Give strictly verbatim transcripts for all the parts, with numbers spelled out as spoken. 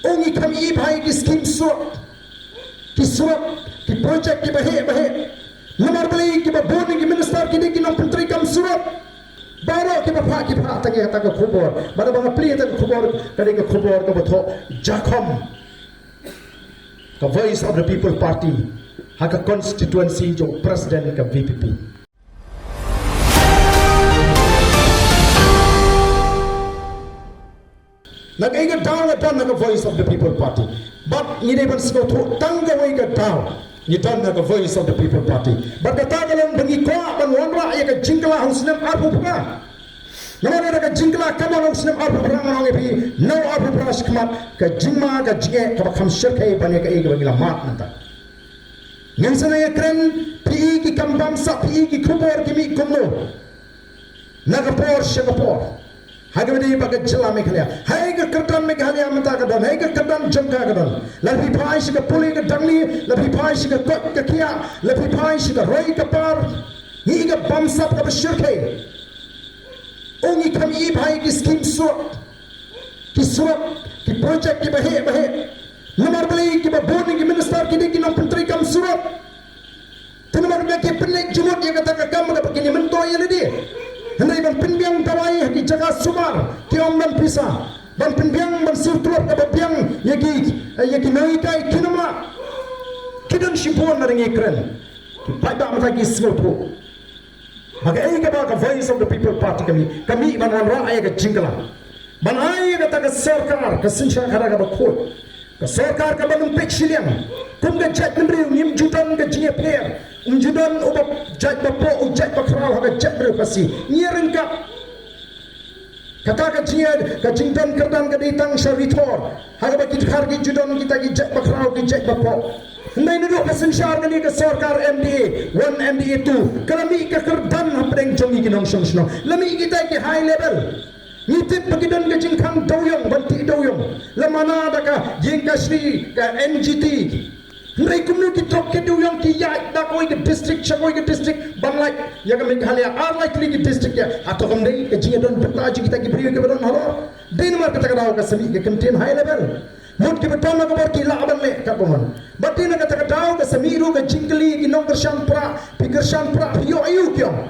Ong i kam i bha ïa ki skim surok, ki surok, ki project kiba heh ba heh. Namar balei kiba bun ki minister ki dei ki nongpyntreikam surok. Baroh kiba phah ki phah tang ïa kata ka khubor. Bad ba nga plie kata ka khubor ka dei ka khubor kaba thoh jakhom ka Voice of the People Party ha ka constituency jong president ka V P P. Na kaei ka daw nga don ha ka Voice of the People Party? Bad ngi dei ban sngewthuh tang kawei ka daw ngi don ha ka Voice of the People Party. Bad kata ka long ba ngi kwah ban wanrah ïa ka jingkylla ha u snem arphew phra. Namar da ka jingkylla ka mon ha u snem arphew phra, nga ong ïa phi, na u arphew phra shakhmat ka jingma ka jingeh kaba kham shyrkhei ban ïa kaei kaba ngi la mad mynta. Ngin sa ïakren, phi i ki kam bamsap, phi i ki khubor ki mih kumno na ka por sha ka por. Ha kaba ïadei bad ka jylla Meghalaya, ha ka kyrdan Meghalaya mynta ka don, ha ka kyrdan jong ka ka don. La phi phai sha ka pule ka dangli, la phi phai sha ka koit ka khiah, la phi phai sha ka roi ka par, ngi i ka bamsap kaba shyrkhei. Ong i kam i bha ïa ki skim surok, ki surok, ki project kiba heh ba heh. Namar balei kiba bun ki minister ki dei ki nongpyntreikam surok? Te namar ba ki pynleit jingmut ïa kata ka kam kaba kine myntoi ïa lade. Hynrei ban pynbiang dawai ha ki jaka sumar ki ym don pisa. Ban pynbiang ban siew tlot kaba biang ïa ki, ïa ki nonghikai ki nonglah. Ki don shibun, la dang ïakren. Ki paidbah mynta ki sngewthuh. Ba kaei kaba ka Voice of the People Party ka mih, ka mih ban wanrah ïa ka jingkylla, ban ai ïa kata ka sorkar ka synshar khadar kaba khuid, ka sorkar kaba ym peit shiliang. Kum ka jaitbynriew ngim ju don ka jingïapher, ym ju don uba jait ba poh u jait ba khraw ha ka jaitbynriew Khasi. Ngi ryngkat. Kata ka jing, ka jingdon kyrdan ka dei tang sha rithor, ha kaba ki dkhar ki ju don kita ki jait ba khraw ki jait ba poh. Hynrei naduh ka synshar kane ka sorkar M D A one, M D A two, ka la mih ka kyrdan hapdeng jong ngi ki nongshong shnong. La mih kita ki high level. Ngi tip ba ki don ka jingkhang dewiong, ban tih dewiong. La mana da ka ïing kashri, ka N G T. Hynrei kumno ki trok ki dewiong ki ïaid da kawei ka district sha kawei ka district, ban lait ïa ka Meghalaya, ar lai tylli ki district ïa. Hato kam dei ka jingïadon bynta jong kita ki briew kiba don halor? Dei namar kata ka daw ka sa mih ka kyntien high level. Mut kiba don na ka bor ki lah ban leh katba mon. Bad dei na kata ka daw ka sa mih ruh ka jingkylli ki nongkyrshan prah, phi kyrshan prah phi ïoh aïu ki ong.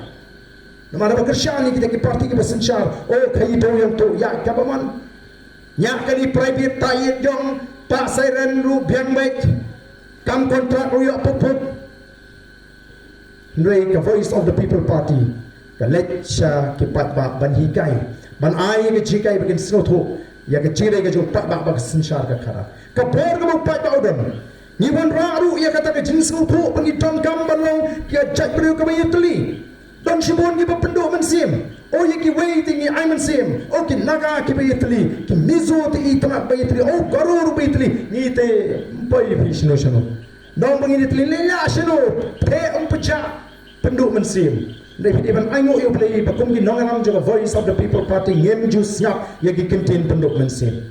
Namar ba kyrshan ïa kita ki party kiba synshar, oh, ka i dewiong to ïaid katba mon. Ñiah kali private ta ïeit jong, pah siren ruh biang beit. Kam kontrak ruh ïoh puput. Hynrei ka Voice of the People Party ka leit sha ki paidbah ban hikai, ban ai ka jinghikai ba kin sngewthuh ïa ka jingdei ka jong paidbah ba ka synshar ka khadar. Ka bor kaba u paidbah u don. Ngi wanrah ruh ïa kata ka jingsngewthuh ba ngi donkam ban long ka jaitbynriew kaba ïatylli. Don shibun kiba pynduh mynsiem. O, ïa kiwei te ngi ai mynsiem. O, ki Naga kiba ïatylli, ki Mizo te itynnad ba ïatylli, o, Garo ruh ba ïatylli. Ngi te ym poi phi shano shano. Nong ba ngi ïatylli, leit lah shano, te ym pynjah pynduh mynsiem. Dei phi dei ban ainguh ïa U Blei ba kum ki nongïalam jong ka Voice of the People Party ngim ju sngap ïa ki kyntien pynduh mynsiem.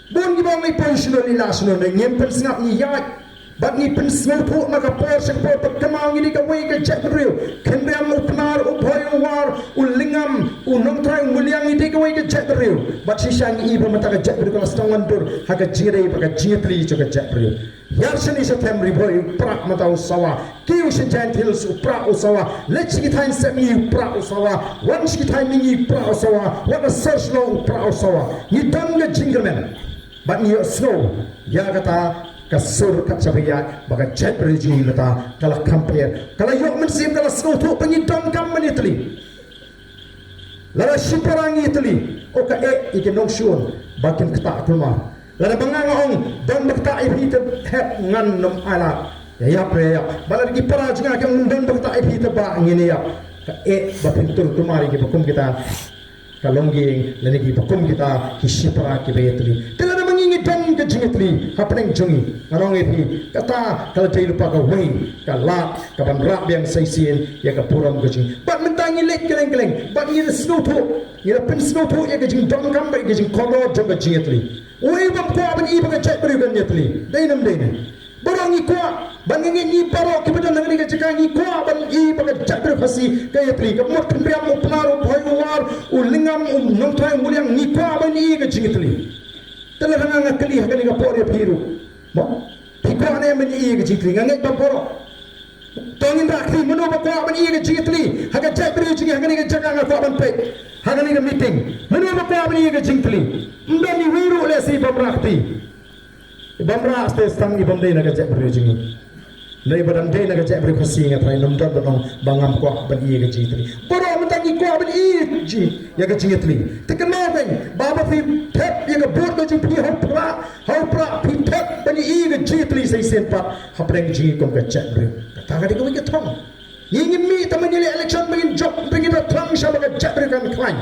Bun kiba ong, ngi poi shano, ngi lah shano, ne ngim pynsngap, ngi ïaid. Bad ngi pynsngewthuh na ka por sha ka por ba kynmaw ngi dei kawei ka jaitbynriew. Khynriam u Pnar, u Bhoi u War, u Lyngngam, u Nongtrai u Muliang, ngi dei kawei ka jaitbynriew. Bad shisha ngi i ba mynta ka jaitbynriew ka la sdang wandur ha ka jingïadei bad ka jingïatylli jong ka jaitbynriew. Ïar shane shathem Ri Bhoi u Prah mynta u sawa. Kiew sha Jaintia Hills u Prah u sawa. Leit sha ki thaiñ Sepngi u Prah u sawa. Wan sha ki thaiñ Mihngi u Prah u sawa. Wan na sor Shillong u Prah u sawa. Ngi don ka jingkyrmen bad ngi ïohsngew ïa kata ka sur kat shaba ïaid ba ka jaitbynriew jong ngi mynta ka la kham pher, ka la ïoh mynsiem, ka la sngewthuh ba ngi donkam ban ïatylli. Lada shipara ngi ïatylli, o, ka eh ïa ki nongshun ba kin ktah kulmar. Lada ba nga nga ong, don ba ktah ïa phi te hep, ngan nym ailad. Ïa ïap, ïa ïap. Ba lada ki para jong nga ki ong don ba ktah ïa phi te bah, ngin ïap. Ka eh ba phin tur kulmar ïa kiba kum kita. Ka longïing lane kiba kum kita ki shipara kiba ïatylli. Te lada ma ngi ngi don ka jingïatylli hapdeng jong ngi, nga ong ïa phi, kata ka la dei lypa kawei ka lad kaban rah biang sa shisien ïa ka burom ka jong ngi. Bad mynta ngi leit kylleng kylleng bad ngi la sngewthuh, ngi la pynsngewthuh ïa ka jingdonkam bad ïa ka jingkordor jong ka jingïatylli. Uei bym kwah ban i ba ka jaitbynriew kan ïatylli? Dei ne ym dei ne? Baroh ngi kwah, bad nga ngeit ngi baroh kiba don ha kane ka jaka ngi kwah ban i ba ka jaitbynriew Khasi ka ïatylli. Ka mut Khynriam, u Pnar, u Bhoi, u War, u Lyngngam, u Nongtrai, u Muliang, ngi kwah ban i ka jingïatylli. Te lada nga kylli ha kane ka por ïa phi ruh, mo, phi kwah ne em ban ïohi ïa ka jingtylli? Nga ngeit ba baroh. To ngin rah kti, mano ba kwah ban ïohi ïa ka jingtylli ha ka jaitbynriew jong ngi, ha kane ka jaka nga kwah ban peit ha kane ka meeting? Mano ba kwah ban ïohi ïa ka jingtylli? Ym don iwei ruh lehse i bym rah kti. I bym rah kti tang i bym dei na ka jaitbynriew jong ngi. Hynrei ba dang dei na ka jaitbynriew Khasi nga tharai ym don ba ong ba ngam kwah ban ïohi ïa ka jingtylli. Baroh mynta ngi kwah ban ïohi ïa ka jingtylli. Te kynmaw kein ba haba phi thep ïa ka vote ka jong phi ha u prah, ha u prah phi thep ban ïohi ïa ka jingtylli sa shisien pat hapdeng jong ngi kum ka jaitbynriew. Kata ka dei kawei ka thong. Ngi ngim mih tang ban ïaleh election ba ngin jop, ba ngin da thrang sha ba ka jaitbynriew kan khlaiñ.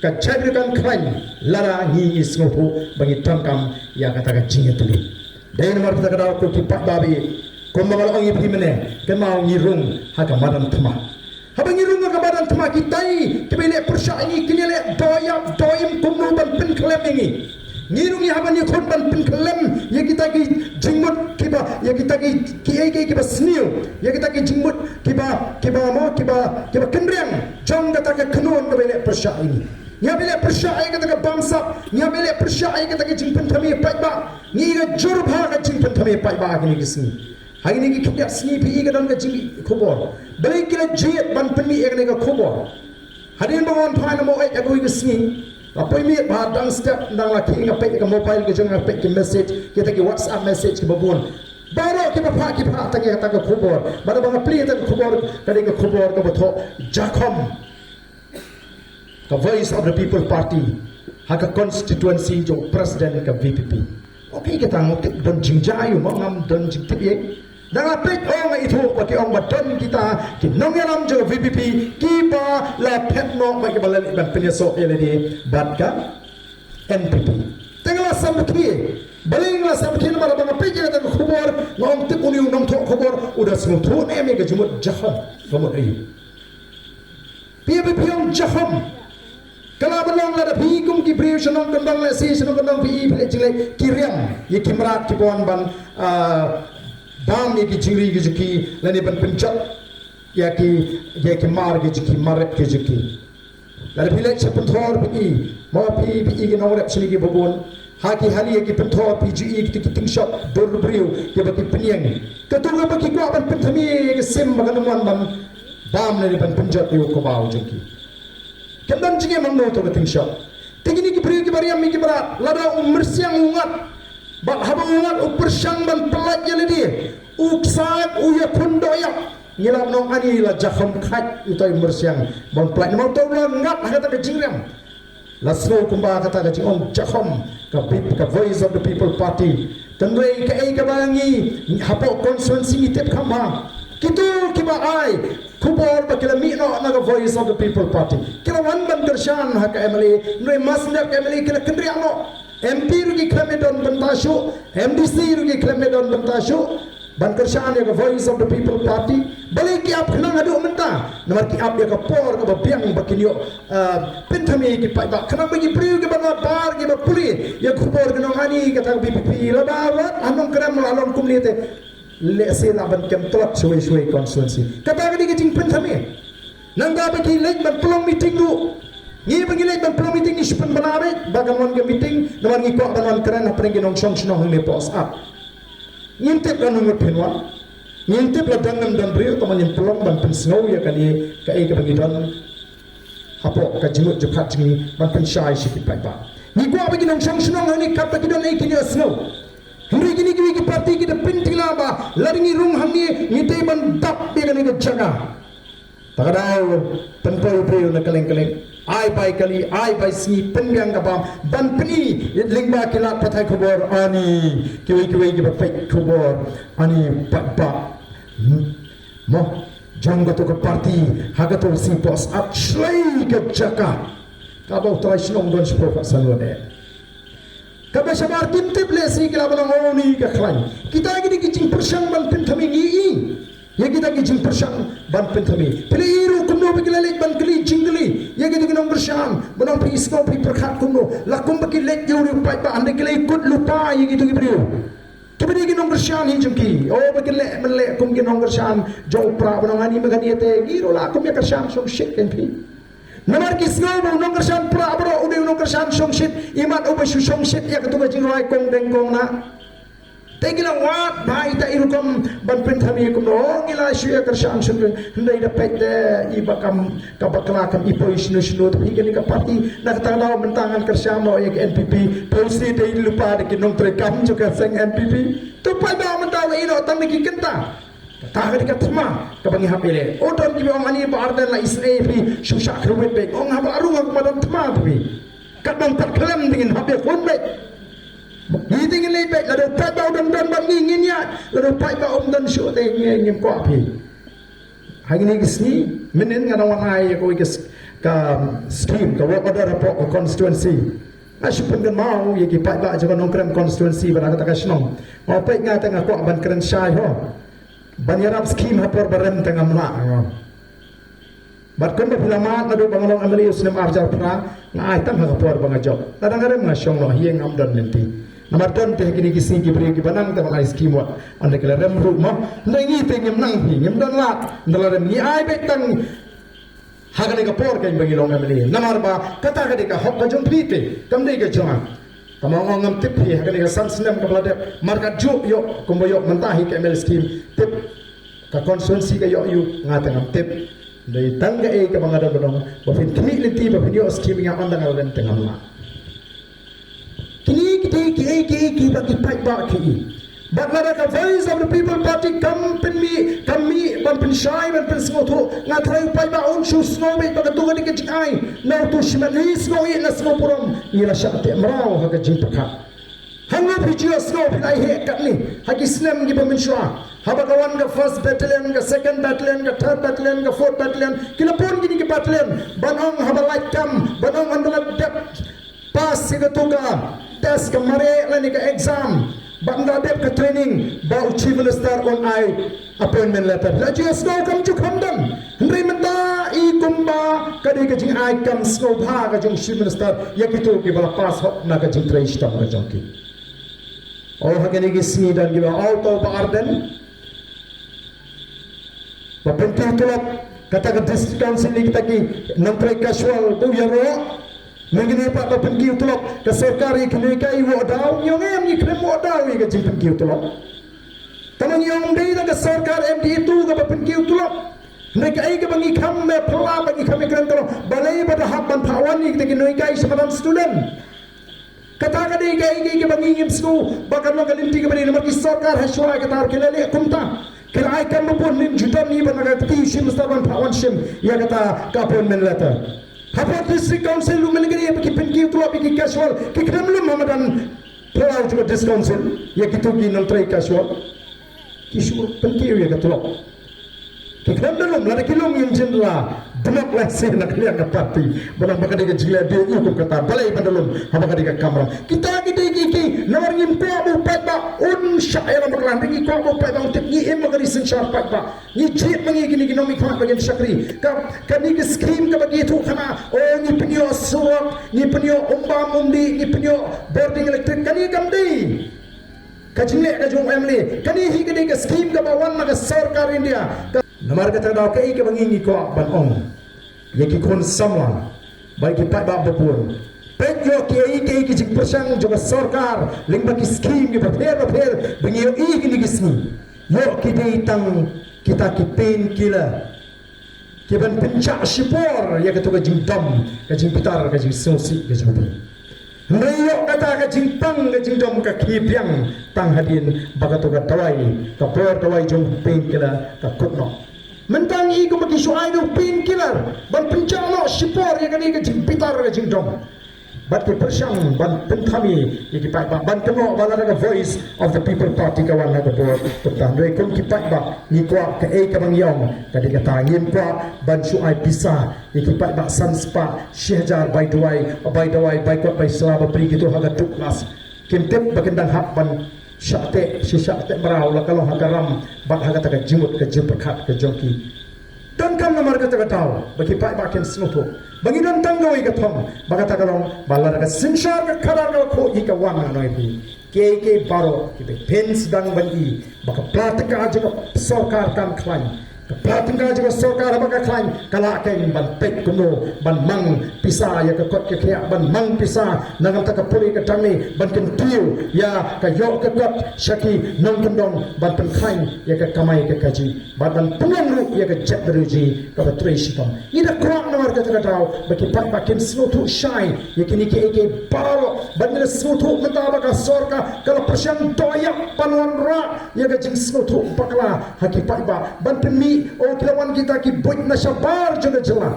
Ka jaitbynriew kan khlaiñ lada ngi ngi sngewthuh ba ngi donkam ïa kata ka jingïatylli. Dei namar kata ka daw ko ki paidbah ba ïeit, kumba nga la ong ïa phi mynne, kynmaw ngi rung ha ka madan thma. Haba ngi rung ha ka madan thma, kitai kiba ïaleh pyrshah ïa ngi kin ïaleh doh ïap doh im kumno ban pynkhlem ïa ngi. Ngi ruh ngi hap ban ïakhun ban pynkhlem ïa kita ki jingmut kiba, ïa kita ki, kiei kiei kiba sniew, ïa kita ki jingmut kiba, kiba mo, kiba, kiba kynriang jong kata ka kynhun kaba ïaleh pyrshah ïa ngi. Ngi hap ban ïaleh pyrshah ïa kata ka bamsap, ngi hap ban ïaleh pyrshah ïa kata ka jingpynthame paidbah. Ngi ïa ka jur bha ka jingpynthame paidbah ha kine ki sngi. Ha kine ki khyndiat sngi phi i ka don ka jingkhubor. Balei ki la jied ban pynmih ïa kane ka khubor? Hadien ba ngan phai na Maweit ha kawei ka sngi, nga poi miet bha, dang step dang la khie nga peit ka mobile ka jong nga, peit ki message, kita ki WhatsApp message kiba bun. Baroh kiba phah ki phah tang ïa kata ka khubor. Bad haba nga plie ïa kata ka khubor, ka dei ka khubor kaba thoh jakhom. Ka Voice of the People Party ha ka constituency jong u president ka V P P. Okay, kita nga tip don jingjia ïa u, ma ngam don jingtip ïa. Dang la peit, ong, nga ithuh ba ki ong ba don kita ki nongïalam jong ka V P P kiba la phet noh bad kiba la leit ban pynïasoh ïa lade bad ka N P P. Te nga la samrkhie. Balei nga la samrkhie? Namar ba nga peit ïa kata ka khubor, nga ong tip une u nongthoh khubor u da sngewthuh ne em ïa ka jingmut jakhom ka mut aïu. Phi, phi ong jakhom. Ka lah ban long lada phi kum ki briew shnong kyndong, lehse shnong kyndong phi i phi leh jingleh, ki riam ïa ki mrad kiba wan ban, ah, bam ïa ki jingri ki jong ki lane ban pynjot ïa ki, ïa ki mar ki jong ki, mar rep ki jong ki. Lada phi leit sha Pynthor phi i, mo, phi, phi i ki nongrep shane kiba bun. Ha ki hali ha ki Pynthor phi ju i kita ki tyngshop dur briew kiba ki pynïeng. Kato kaba ki kwah ban pynthame ïa ka sim ba kan ym wan ban bam lane ban pynjot ïa u kbaw jong ki. Kim don jingim hangno to ka tyngshop. Te kine ki briew kiba riam ïa ki mrad, lada u myrsiang u ngat, bad haba u ngat u pyrshang ban pyllait ïa lade, u ksaid, u ïakhun doh ïap. Ngi lah ban ong ani la jakhom khlaiñ utai u myrsiang ban pyllait namar utai u la ngat ha kata ka jingriam. La sngew kumba kata ka jingong jakhom ka P-, ka Voice of the People Party. Hynrei kaei kaba ngi hapoh constituency ngi tip kham bha, kito kiba ai khubor ba ki la mih noh na ka Voice of the People Party ki la wan ban kyrshan ha ka M L A, hynrei masnep ka M L A ki la kynriah noh. M P ruh ki khlem don bynta shuh, M D C ruh ki khlem don bynta shuh ban kyrshan ïa ka Voice of the People Party. Balei ki ap khnang haduh mynta? Namar ki ap ïa ka por kaba biang ba kin ïoh, ah, pynthame ïa ki paidbah. Khnang ba ki briew kiba nabar, kiba pule ïa ka khubor kin ong ani kata ka V P P la ba wat ha Nongkrem la long kumne te. Lehse lah ban kem tlot shawei shawei constituency. Kata ka dei ka jingpynthame. Nangta ba ki leit ban pynlong meeting ruh. Ngi ba ngi leit ban pynlong meeting ngi shu pynbna beit ba kan wan ka meeting namar ngi kwah ban wan kren hapdeng ki nongshong shnong hangne Poh Sap. Ngin tip lano ngut phin wan. Ngin tip la don ne ym don briew, tangba ngin pynlong ban pynsngew ïa kane kaei kaba ngi don hapoh ka jingmut jingpyrkhat jong ngi ban pynshai sha ki paidbah. Ngi kwah ba ki nongshong shnong hangne katba ki don ei kin ïohsngew. Hynrei kine kiwei ki party ki da pyntylla ba lada ngi rung hangne ngi dei ban dap ïa kane ka jaka. Ta ka daw, pynpoi briew na kylleng kylleng, ai bai kali, ai bai sngi, pynbiang ka bam ban pyni lyngba ki lad pathai khubor, ani kiwei kiwei kiba peit khubor, ani paidbah, mo, jong kato ka party ha kato ka sngi Poh Sap shlei ka jaka. Kaba u trai shnong don shiphew ka san wan eh. Kaba shabar kim tip lehse ki lah ban ong, oh, ni ka khlaiñ. Kita kine ki jingpyrshang ban pynthame ngi i. Ïa kita ki jingpyrshang ban pynthame. Phi la i ruh kumno ba ki la leit ban kylli jingkylli ïa kito ki nongkyrshan, ban ong phi sngew phi pyrkhat kumno. La kumba ki leit ïa u riew paidbah hynrei ki la ïakut lypa ïa kito ki briew. Kiba dei ki nongkyrshan hi jong ki. Oh, ba kin leh ban leh kum ki nongkyrshan jong u Prah, ban ong ani ma kane te. Ngi ruh la kum ïa kyrshan shongshit kein phi. Namar ki sngew ba u nongkyrshan Prah baroh u dei u nongkyrshan shongshit, imat uba shu shongshit ïa katu ka jingrwai kong deng kong nah. Te ki la wad bha ita i rukom ban pynthame kumno, ngi la shu ïa kyrshan shongshit. Hynrei da peit te i ba kam, ka bakla kam i poi shano shano, te phi kane ka party na kata ka daw mynta ngan kyrshan noh ïa ka N P P. Poi shi te i lypa da ki nongtrei kam jong ka seng N P P. To paidbah mynta la ïeh noh tang da ki kynta. Kata ka dei ka thma kaba ngi hap ïaleh. O don kiba ong ani Bah Ardent la isynei phi shu shah kyrwit beit. Ong haba la rung ha ka madan thma phi. Katba ym pat khlem te ngin hap ïakhun beit. Ngi te ngin leit beit, lada u paidbah u don don bad ngi ngin ïaid, lada u paidbah um don shuh te ngi ngim kwah phi. Ha kine ki sngi mynnin nga dang wan ai ïa kawei ka s-, ka scheme, ka work order hapoh ka constituency. Nga shu pynkynmaw ïa ki paidbah jong ka Nongkrem constituency bad ha kata ka shnong. Nga peit nga te nga kwah ban kren shai ho. Ban ïarap scheme ha por ba rem te ngam lah, nga. Bad kumba phi la mad naduh ba nga long M L A u snem ar hajar phra, nga ai tang ha ka por ba nga jop. Lada nga rem nga shong noh, hi ngam don lynti. Namar don te ha kine ki sngi ki briew kiba nang te ban ai scheme wat. Ynda ki la rem ruh mo. Ynda ngi te ngim nang hi, ngim don lad. Ynda la rem ngi ai beit tang ha kane ka por kane ba ngi long M L A. Namar ba kata ka dei ka hok ka jong phi te, kam dei ka jong nga. Tangba ong ngam tip hi ha kane ka san snem kaba la dep. Markat juk ïoh kumba ïoh mynta hi ka M L A scheme. Tip ka constituency ka ïoh ïa u, nga te ngam tip. Dei tang kaei kaba nga don ba dong ba phin khmih lynti ba phin ïoh scheme ïa nga, ynda nga rem te ngam lah. Kine ki dei kiei kiei kiba ki paidbah ki i. Bad lada ka Voice of the People Party kam pynmih, kam mih ban pynshai ban pynsngewthuh, nga tharai u paidbah un shu sngew beit ba katu ka dei ka jingai na utu u shimet, ngi sngew ïeit na sngew burom, ngi la shah teh mraw ha ka jingpyrkhat. Hangne phi ju ïohsngew phi la ïohi katne ha ki snem kiba mynshuwa, haba ka wan ka first battalion, ka second battalion, ka third battalion, ka fourth battalion, ki la bun kine ki battalion ban ong haba lait kam, ban ong ynda la dep pass ïa katu ka test, ka mareh lane ka exam, bad ynda dep ka training, ba u Chief Minister un ai appointment letter. La ju ïohsngew kam ju kham don. Hynrei mynta i kumba ka dei ka jingai kam sngewbha ka jong u Chief Minister ïa kito kiba la pass hok na ka jingtrei shitom ka jong ki. O ha kine ki sngi don kiba ong to Bah Ardent, ba pynkiew tulop, kata ka District Council ïa kita ki nongtrei casual ba u ïaroh. Mynta pat ba pynkiew tulop ka sorkar ïa ki nonghikai, wad daw, ngi ong em, ngi khlem wad daw ïa ka jingpynkiew tulop. Tangba ngi ong dei da ka sorkar M D A tu kaba pynkiew tulop. Hynrei kaei kaba ngi kham phylla, ba ngi kham kren ka long, balei ba da hap ban phah wan ïa kita ki nonghikai sha madan student. Kata ka dei kaei kaei kaba ngi ngim sngew ba kan long ka lynti kaba dei, namar ki sorkar ha shuwa kata ki la leh kumta. Ki la ai kam ba bun, ym ju don hi ba na ka kti u Chief Minister ban phah wan shim ïa kata ka appointment letter. Hapoh District Council ruh mynta ka dei ba ki pynkiew tulop ïa ki casual, ki khlem lum ha madan phyllaw jong ka District Council ïa kito ki nongtrei casual. Ki shu pynkiew ïa ka tulop. Ki khlem da lum, lada ki lum ngin jin la dmok lehse na ka liang ka party. Ba nang ba ka dei ka jingleh beiñ kum kata, balei ban da lum haba ka dei ka kamram. Kita ki dei ki, ki namar ngim kwah ba u paidbah un shah ïalam bakla, ngi kwah ba u paidbah un tip ngi im ha ka ri synshar paidbah. Ngi jied ma ngi kine ki nongmihkhmat ba kin shakri. Ka, kane ka scheme kaba ki ïathuh khana, o ngi pynïoh surok, ngi pynïoh um bam um dih, ngi pynïoh bording electric, kane kam dei ka jingleh ka jong u M L A. Kane hi ka dei ka scheme kaba wan na ka sorkar India. Ka, namar kata ka daw kaei kaba ngi ngi kwah ban ong ïa ki khun samla bad ki paidbah ba bun. Peit ïoh kiei kiei ki jingpyrshang jong ka sorkar lyngba ki scheme kiba pher ba pher ba ngi ïohi kine ki sngi. Ïoh ki dei tang kita ki painkiller. Ki ban pynjah shipor ïa kato ka jingdom, ka jingbitar, ka jingsngewsih, ka jingbi. Hynrei ïoh kata ka jingpang, ka jingdom ka khie biang tang hadien ba kato ka dawai, ka bor dawai jong painkiller ka kut noh. Mynta ngi i kumba ki shu ai da u painkiller ban pynjah noh shipor ïa kane ka jingbitar, ka jingdom. Bad ki pyrshang ban pynthame ïa ki paidbah ban kynnoh ba lada ka Voice of the People Party ka wan ha ka bor. Tang hynrei kum ki paidbah ngi kwah kaei kaba ngi ong ka dei kata, ngim kwah ban shu ai pisa ïa ki paidbah san spah shi hajar bai dawai, bai dawai, bai kot, bai sla, ba phi kito ha ka two class. Kim tip ba kin dang hap ban shah teh shi shah teh mraw la ka long ha ka ram bad ha kata ka jingmut ka jingpyrkhat ka jong ki. Donkam namar kata ka daw ba ki paidbah kin sngewthuh ba ngi don tang kawei ka thong, ba kata ka long ba lada ka synshar ka khadar ka la khuh hi ka wan ngan ong ïa phi. Kiei kiei baroh kiba phin sdang ban i ba ka pla tyngka jong ka sorkar kam khlaiñ. Ka pla tyngka jong ka sorkar haba ka khlaiñ ka lah kein ban peit kumno ban mang pisa ïa ka kot ka khiah, ban mang pisa na ka bynta ka pule ka dang ne ban kyntiew ïa ka ïoh ka kot sha ki nongkyndong ban pynkhlaiñ ïa ka kamai ka kajih bad ban pynlong ruh ïa ka jaitbynriew jong ngi kaba trei shitom. Ngi da kwah namar kata ka daw ba ki paidbah kin sngewthuh shai ïa kine kiei kiei baroh bad ngi da sngewthuh mynta ba ka sorkar ka la pyrshang dohnud ban wanrah ïa ka jingsngewthuh bakla ha ki paidbah ban pynmih, oh, ki la wan kita ki buit na shabar jong ka jylla.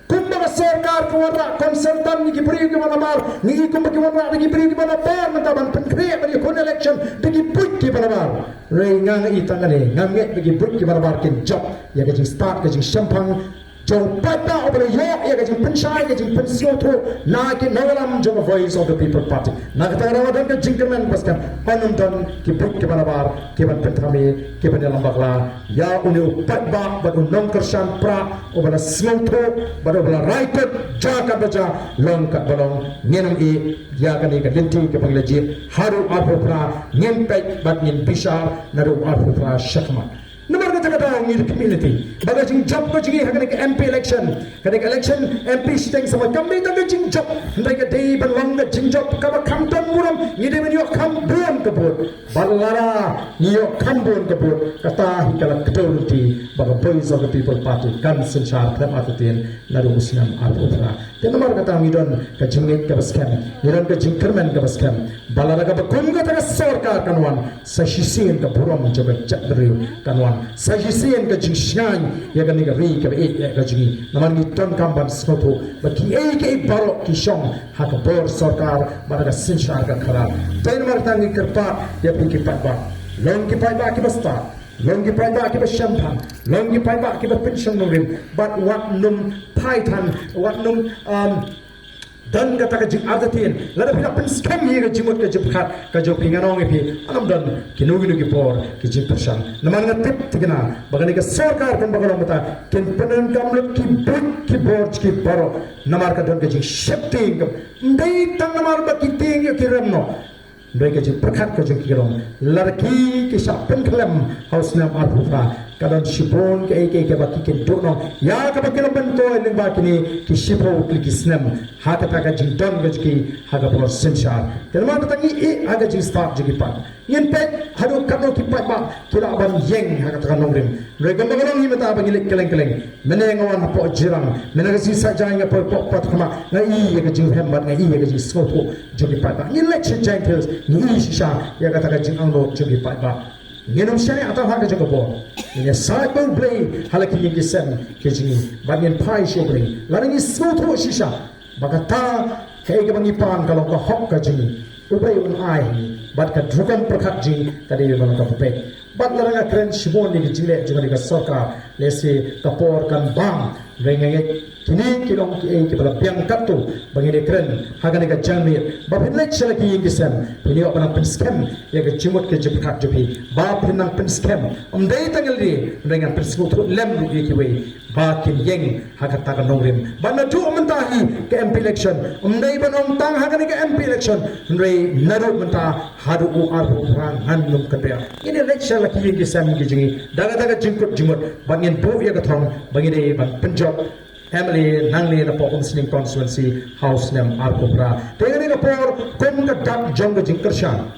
Kumba ka sorkar ka wanrah consultant na ki briew kiba nabar, ngi i kumba ki wanrah na ki briew kiba nabar mynta ban pynkhreh ban ïakhun election da ki buit kiba nabar. Hynrei nga i tang kane, nga ngeit ba ki buit kiba nabar kin jop ïa ka jingstad ka jingshemphang jong u paidbah uba la ïoh ïa ka jingpynshai ka jingpynsngewthuh na ki nongïalam jong ka Voice of the People Party. Na kata ka daw don ka jingkyrmen ba skhem, yn ym don ki buit kiba nabar kiban pynthame, kiban ïalam bakla ïa une u paidbah bad u nongkyrshan prah uba la sngewthuh bad uba la rai kut, ja katba ja, long katba long. Ngin ym ïeh ïa kane ka lynti kaba ngi la jied haduh arphew phra, ngin peit bad ngin bishar naduh arphew phra shakhmat. Namar kata ka daw ngi da community ba ka jingjop ka jong ngi ha kane ka M P election, kane ka election M P shiteng samoi kam dei tang ka jingjop, hynrei ka dei ban long ka jingjop kaba kham don burom. Ngi dei ban ïoh kham bun ka vote. Bad lada ngi ïoh kham bun ka vote, kata hi ka la kdew lynti ba ka Voice of the People Party kan synshar khlem artatien naduh u snem arphew phra. Te namar kata ngi don ka jingngeit kaba skhem, ngi don ka jingkyrmen kaba skhem ba lada kaba kum kata ka sorkar kan wan, sa shisien ka burom jong ka jaitbynriew kan wan, sa shisien ka jingshngaiñ ïa kane ka ri kaba ïeit ïa ka jong ngi. Namar ngi donkam ban sngewthuh ba kiei kiei baroh ki shong ha ka bor sorkar bad ha ka synshar ka khadar. Te namar kata ngi kyrpad ïa phi ki paidbah, long ki paidbah kiba stad, long ki paidbah kiba shemphang, long ki paidbah kiba pynshong nongrim, bad wat nym phai than, wat nym, um, don kata ka jingartatien. Lada phi la pynskhem ïa ka jingmut ka jingpyrkhat ka jong phi, ngan ong ïa phi, ym don kino kino ki por ki jingpyrshang. Namar nga tip thikna ba kane ka sorkar kumba ka long mynta kin pyndonkam lut ki buit ki bor jong ki baroh. Namar ka don ka jingsheptieng, kam dei tang namar ba ki tieng ïa ki rem noh. Hynrei ka jingpyrkhat ka jong ki ka long, lada ki, ki shah pynkhlem ha u snem arphew phra, ka don shibun kiei kiei kiba ki kin duh noh ïa kaba ki la myntoi lyngba kine ki shiphew tylli ki snem ha kata ka jingdon ka jong ki ha ka por synshar. Te namar kata ngi ïeh ha ka jingstad jong ki paidbah. Ngin peit haduh katno ki paidbah ki lah ban ïeng ha kata ka nongrim. Hynrei kumba ka long hi mynta ba ngi leit kylleng kylleng. Mynne nga wan hapoh Jirang, mynne ka sngi Saitjaiñ nga poi hapoh Patkhmat, nga ïohi ïa ka jinghem bad nga ïohi ïa ka jingsngewthuh jong ki paidbah. Ngi leit sha Jaintia Hills, ngi ïohi shisha ïa kata ka jingangnud jong ki paidbah. Ngin ym shaniah tang ha ka jong ka bor. Ngin ïasaid bad U Blei ha la ki ïing ki sem ki jong ngi bad ngin phai sha U Blei. Lada ngi sngewthuh shisha ba kata kaei kaba ngi pan ka long ka hok ka jong ngi, U Blei un ai ha ngi bad ka rukom pyrkhat jong ngi ka dei ban long kaba peit. Bad lada nga kren shibun ïa ki jingleh jong kane ka sorkar, lehse ka por kan bam. Hynrei nga ngeit kine ki long kiei kiba la biang katto ba ngin ïa kren ha kane ka janmiet. Ba phin leit sha la ki ïing ki sem, phin ïoh ban nang pynskhem ïa ka jingmut ka jingpyrkhat jong phi. Ba phin nang pynskhem, ym dei tang ïa lade, hynrei ngan pynsngewthuh lem ruh ïa kiwei ba kin ïeng ha kata ka nongrim. Bad naduh mynta hi ka M P election, ym dei ban ong tang ha kane ka M P election, hynrei naduh mynta haduh u arphew phra ngan ym kynriah. Ngin ïa leit sha la ki ïing ki sem ki jong ngi da kata ka jingkut jingmut bad ngin buh ïa ka thong ba ngi dei ban pynjop M L A nangne na Umsning constituency ha u snem arphew phra. Te kane ka por kum ka dak jong ka jingkyrshan.